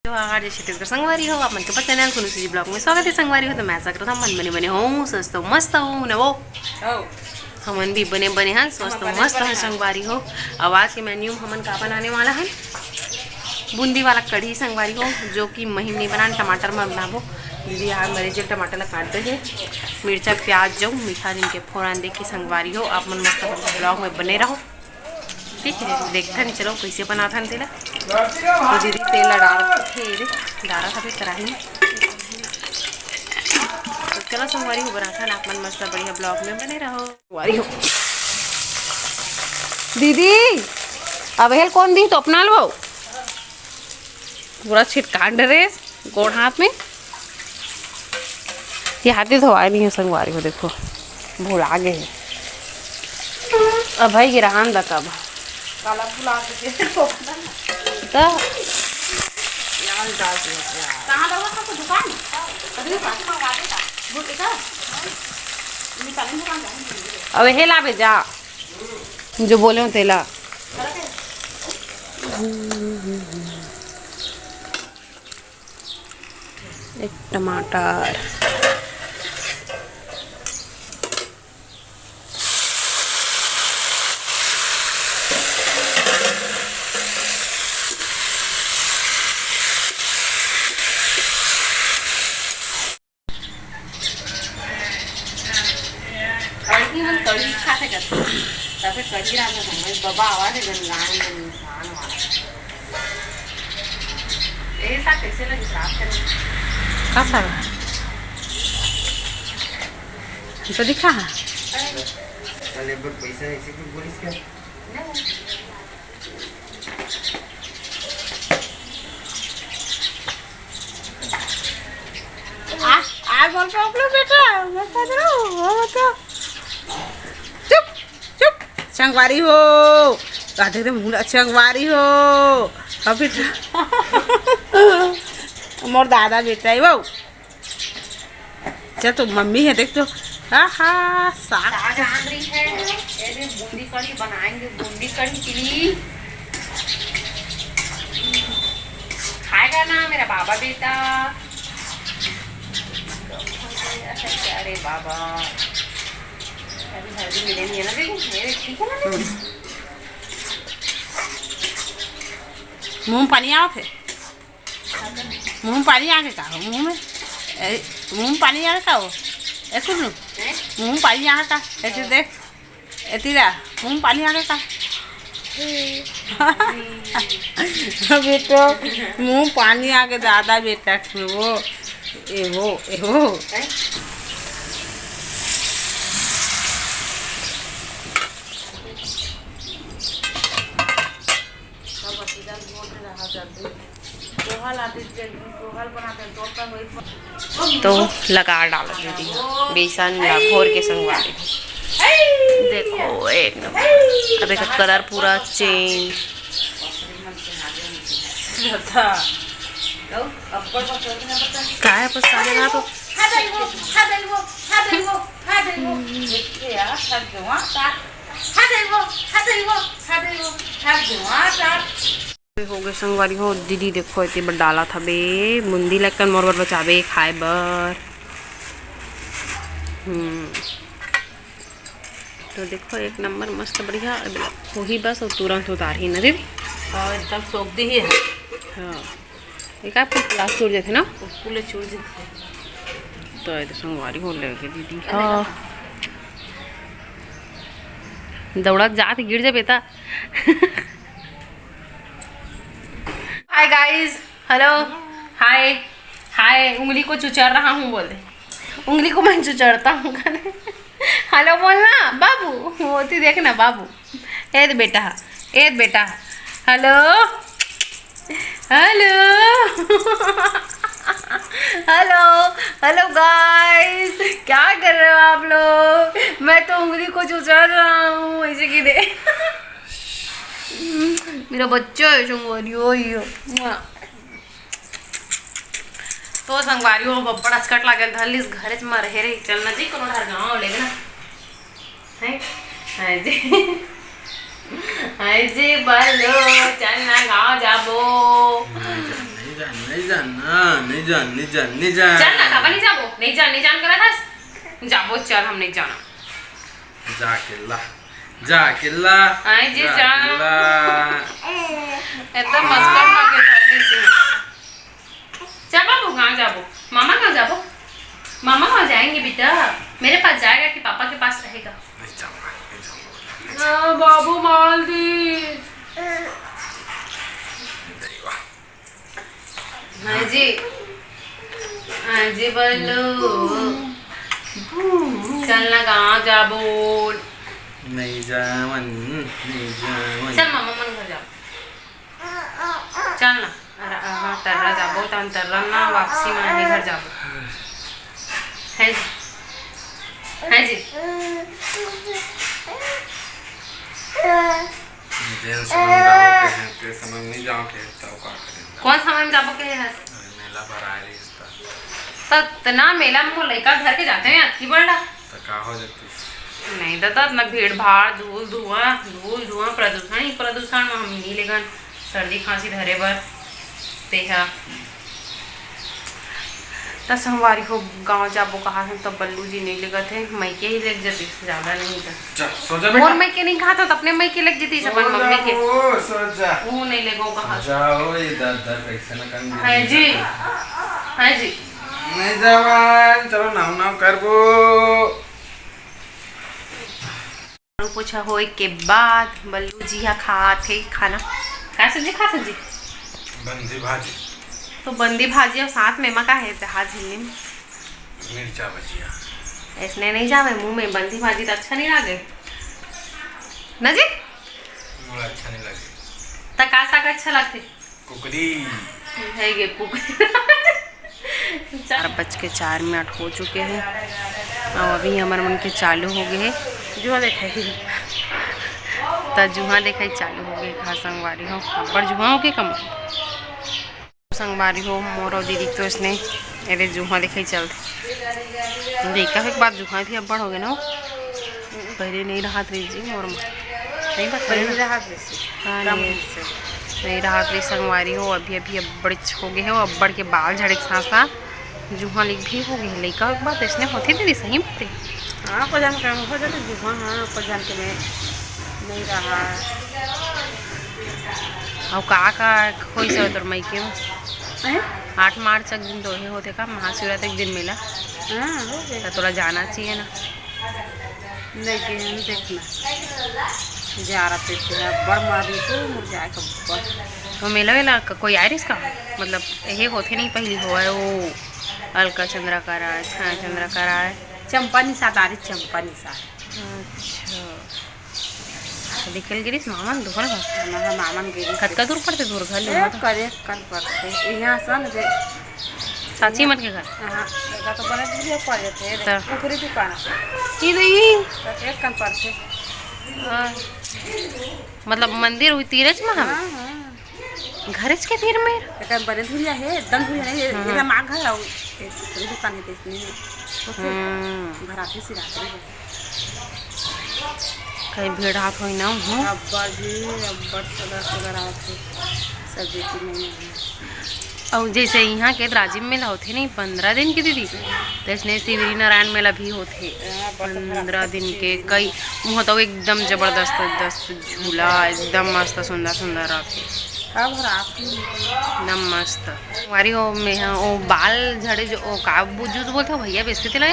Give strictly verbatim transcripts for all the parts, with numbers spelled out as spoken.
जोहार, जय छत्तीसगढ़ संगवारी हो, आप मन के अपन चैनल कुनू सीजी ब्लॉग में स्वागत है संगवारी हो। तो मैं आशा करत हूँ मन बने बने हो, स्वस्थ हो, मस्त हो, न वो। हमन भी बने बने हन, स्वस्थ हो, मस्त हो संगवारी हो। अब आज के मेन्यू में हमन का बनाने वाला हन, बूंदी वाला कढ़ी संगवारी हो, जो कि महीन नहीं बनान, टमाटर में बनाबो। दीदी यहाँ मेरे जो टमाटर ला काट दे हे, मिर्चा, प्याज, जो मीठा जिनके फोरन दे के संगवारी हो, आप मन मस्त ब्लॉग में बने रहो। ठीक है, देखथन, चलो कैसे बनाथन तेला। तो दीदी तेल ला डालत हे रे, डालत हवे कढ़ाई में। तो चलो संगवारी हो बनाथन, आप मन मस्त बढ़िया ब्लॉग में बने रहो। संगवारी हो दीदी, अब हेल कौन दी तो अपना लो। पूरा छिटकान डरेस गोड़ हाथ में। ये हाथी धोवाए नहीं है संगवारी हो, देखो भुला गए है। अब भाई गिरहान दा कब काला भुला के तो प्याज डाल दिया, प्याज। कहाँ रहा था दुकान? कभी दुकान से मंगा देता। भूल गया? निकालेंगे दुकान जाएंगे। अब हे लाबे जा, जो बोले हो तेला। एक टमाटर। कढ़ी मन कढ़ी खाथे करथे, तबे कढ़ी रांधत हन। बबा आवाज है गन गान गन इंसान वाला। ए सा कैसे लगे रात के? का साग? तो दिखा है। कल एक बार पैसा ऐसे कुछ बोलिस क्या? नहीं। आ, आ बोल रहा हूँ बेटा, मैं कह रहा हूँ, वो तो चुप, चुप, संगवारी हो, कहते थे मुंडा संगवारी हो, अभी मोर दादा बेटा है वो। चल, तो मम्मी है, देख तो। आहा, साग। साग रांध रही है। ये भी बूंदी कढ़ी बनाएंगे, बूंदी कढ़ी के लिए। खाएगा ना मेरा बाबा बेटा? अरे बाबा, अभी हल्दी मिले नहीं है ना दीदी, मेरे ठीक है ना दीदी? मुंह में पानी आवत है। मुंह में पानी आगे का हो? मुंह में, ए, मुंह में पानी आगे का हो? ए, सुन लो। मुंह में पानी आगे का? ए, तू देख। ए, तेरा मुंह में पानी आगे का? बेटो, मुंह पानी आगे दादा बेटा के वो, ए वो, ए वो। तो लगा डाल दीदी, बेसन ला घोर के संगवारी। देखो, एक नंबर। अब एक कलर पूरा चेंज। काय पछताने ना तो। हो गए संगवारी हो, दीदी देखो, एती बर डालत हबे, मुंदी लक्कन मोर बर बचाबे खाए बर। हम्म, तो देखो, एक नंबर मस्त बढ़िया। अब होही बस, और तुरंत उतारही ना दीदी। हाँ, एकदम सोख दी ही है। हाँ, एक आप प्लास चुर जाते ना, फूले चुर जाते। तो ये तो संगवारी हो लेके दीदी। हाँ, दौड़त जात गिर जाबे ता। हाय गाइस, हेलो, हाय, हाय। उंगली को चुचर रहा हूँ बोल दे, उंगली को मैं चुचरता हूँ। हेलो बोलना बाबू, होती देखना बाबू। ए दे बेटा, ए दे बेटा। हेलो, हेलो, हेलो, हेलो गाइस, क्या कर रहे हो आप लोग? मैं तो उंगली को चुचर रहा हूँ ऐसे कि दे। मेरा बच्चा है संगवारी हो, यो। तो संगवारी हो, बब्बड़ असकट लागल धरलिस, घरे च म रहे रही, चलना जी कोनो डहर गाँव लेगना। हैं? हाँ जी। हाँ जी, बोलो, चलना गाँव जाबो। नहीं जाना, नहीं जान, नहीं जान, नहीं जान। चल ना, काबर नहीं जाबो? नहीं जान, नहीं जान करत हस। जाबो, चल, हम नहीं जाना। जाके ला, जाके ला, आए जी, जाके जाना। ला। एकदम मस्कर खा के धर ली सी। चल बाबू, कहाँ जाबो? मामा कहाँ जाबो? मामा कहाँ जाएंगे बेटा? मेरे पास जाएगा कि पापा के पास रहेगा? नहीं जाऊंगा, नहीं जाऊंगा, नहीं जाऊंगा। हाँ, बाबू माल दी। नहीं जाऊंगा। हाँ जी, हाँ जी, बोलो। चल ना, कहाँ जाबो? नहीं जावन, नहीं जावन। चल, मामा मन घर जाबो। चल ना, अरे, हाँ, तर्रा जाबो, तहन तर्रा ना, वापसी में आने घर जाबो। है जी, है जी। जेन समय में जाओ के हैं, ते समय में नहीं जाओ के, तब का करें? कौन समय में जाबो के है? अरे, मेला भर आए रहिस त। त इतना मेला में मोर लइका घर के जाते हैं, अतकी बड़ा। त का हो जाती? नहीं दादा, इतना भीड़ भाड़, धूल धुआं, धूल धुआं, प्रदूषण ही प्रदूषण में हम नहीं लेगन सर्दी खांसी धरे बर। तेहा त संगवारी हो, गांव जाबो कहा हन, त बल्लू जी नहीं लेगत हे, मइके ही लेग जतिस, ज्यादा नहीं त। जा, सो जा मोर बेटा। मइके नहीं कहा त अपने मइके लेग जतिस, अपन सो जा मम्मी के। वो, सो जा। वो नहीं लेगो कहा। जाओ, ये दर्द, दर्द कैसे न करेंगे। है जी, है जी। नहीं जावन, चलो नाव नाव करबो। झाड़ू पोछा होए के बाद बल्लू जी हा खात हे खाना। का सब्जी खात हे जी? बंदी भाजी। तो बंदी भाजी और साथ में एमा का हे? आज हिन्दी में मिर्चा भजिया। ऐसने नहीं जावे मुंह में, बंदी भाजी तो अच्छा नहीं लागे ना जी? मोला अच्छा नहीं लागे। त का साग अच्छा लगथे? कुकरी। है ये कुकरी। चार बज के चार मिनट हो चुके हैं। अब अभी हमर मन के चालू हो गए हैं जुहा देखाई। त जुहा देखाई चालू हो गए। कहा संगवारी हो, अब्बड़ जुहा हो गए कम। संगवारी हो, मोर अउ दीदी तो इसने एदे जुहा देखाई चलथे। लइका के बाद जुहा भी अब्बड़ हो गए ना। पहले नहीं रहत रही जी मोर में। नहीं बात पहले पहले रहत रही। हाँ, कम नहीं। से। नहीं रहत रही संगवारी हो, अभी अभी अब्बड़ हो गए हो, अब्बड़ के बाल झड़े के साथ साथ जुहा लिक भी हो गए। लइका के बाद इसने होथे दीदी, सही बात है। हाँ, को जान के हो जाते जुहा, हाँ, को जान के में नहीं रहा। अउ का का होइस हे तोर मइके में? हैं? आठ मार्च के दिन तो हे होथे का, महाशिवरात्रि के दिन मेला। हाँ, हो गए। त तोला जाना चाहिए ना। नहीं गए हम, देखना। जा रहा थे, बड़ मार रही थी, मुझे आए कब। तो मेला वेला क-, कोई आए रहिस का? मतलब, ये होथे नहीं, पहली होए वो अलका चंद्रा कराए, छाया चंद्रा कराए। चंपा निषाद आ रही, चंपा निषाद। अच्छा। दिखेल गिरिस मामन तोर घर। हाँ, मामन गिरिस। कतका दूर पड़थे तोर घर ले ए, वहाँ तक? करे कन पड़थे। यहाँ से न जे चाची मन के घर? हाँ, एका तो बने दूर पड़ जाथे। त? कुकरी दुकान। ई तो ई। तो एक कन पड़थे। हाँ। मतलब मंदिर हुई तीरज में हम? हाँ, हाँ। घरेच के तीर में? एकर बने धुरिया हे, एकदम धुरिया नहीं, हाँ। एकर माँ घर अउ एक छोटे दुकान हे, तो इसमें हम्म। भराथे सिराथे। कहीं भीड़ हाथ होई ना हो। अब्बड़ भीड़, अब्बड़ सगा सगा रात हे, सब बेटी नहीं है। अउ जैसे यहाँ के राजिम मेला होथे नहीं, पंद्रह दिन के दीदी, तो इसने शिवरी नारायण मेला भी होथे। हाँ, बड़ा पंद्रह दिन के कई, वहाँ तो एकदम जबरदस्त, जबरदस्त झूला, एकदम मस्त, सुंदर, सुंदर रहथे। अब रात में एकदम मस्त। हमारी वो में, हाँ, वो बाल झड़े जो, वो का, वो जूस बोलते हो भैया, बेचते थे ना?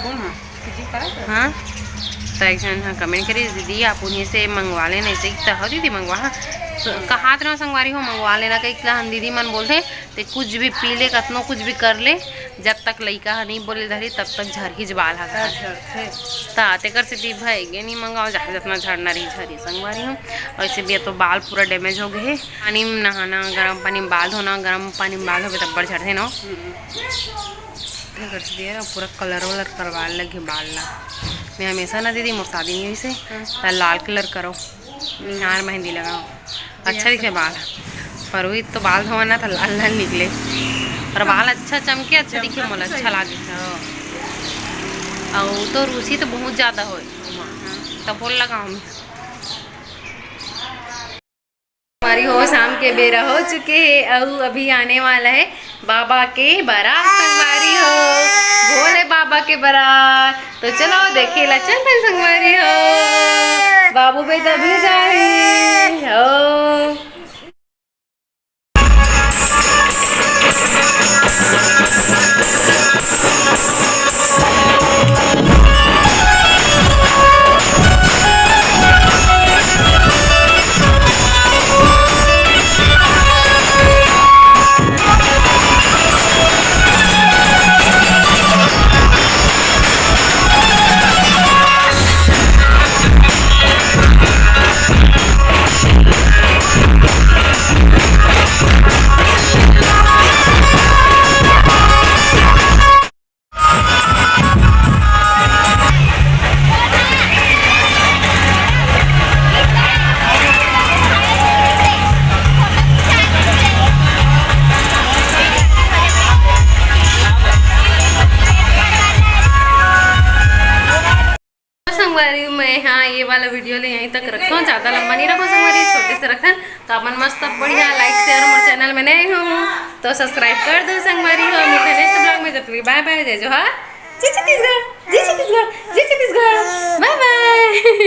कौन है? हाँ, तो एक जन हाँ कमेंट करिस, "दीदी, आप उन्हीं से मंगवा लेना।" ऐसे ही तो, "हाँ दीदी, मंगवा।" हाँ, स-, कहात रहो संगवारी हो, मंगवा लेना, कहीं इतना हम दीदी मन बोलते, ते कुछ भी पी ले, कतनो कुछ भी कर ले, जब तक लइका ह नहीं बोले धरी, तब तक झरही ज बाल ह। हाँ, झरथे। ता तेकर सेती भई गे नहीं मंगाओ, जहाँ जतना झरना रही झरी संगवारी हो। और इसे भी तो बाल पूरा डैमेज हो गए हे। पानी में नहाना, गर्म पानी में बाल धोना, गर्म पानी में बाल धोबे तब बड़ झरथे ना। हम्म। तेकर सेती पूरा कलर वलर करवा लगे बाल ला। मैं हमेशा ना दीदी मोर शादी नहीं होइसे, हाँ। ता लाल कलर करो। निहार मेहंदी लगाओ, अच्छा दिखे बाल। पर वही तो बाल धोना था, लाल लाल निकले, पर बाल अच्छा चमके, अच्छा दिखे, मोला अच्छा लागे। हाँ। और तो रूसी तो बहुत ज्यादा होए, हाँ। तब बोल लगाओ। संगवारी हो, शाम के बेरा हो चुके हे अउ अभी आने वाला हे बाबा के बरात संगवारी हो, भोले बाबा के बरात। तो चलो देखे ला चलथन संगवारी हो, बाबू बेटा भी जाही हो। संगवारी, मैं हाँ ये वाला वीडियो ले यहीं तक रखता हूँ, ज़्यादा लंबा नहीं रखो संगवारी, छोटे से रखन। तो अपन मस्त बढ़िया like share मोर चैनल में नए हो तो सब्सक्राइब कर दो संगवारी हो। मिलते नेक्स्ट ब्लॉग में, जब तक बाय बाय, जय जोहार, जय छत्तीसगढ़, जय छत्तीसगढ़, जय छत्तीसगढ़, बाय बाय।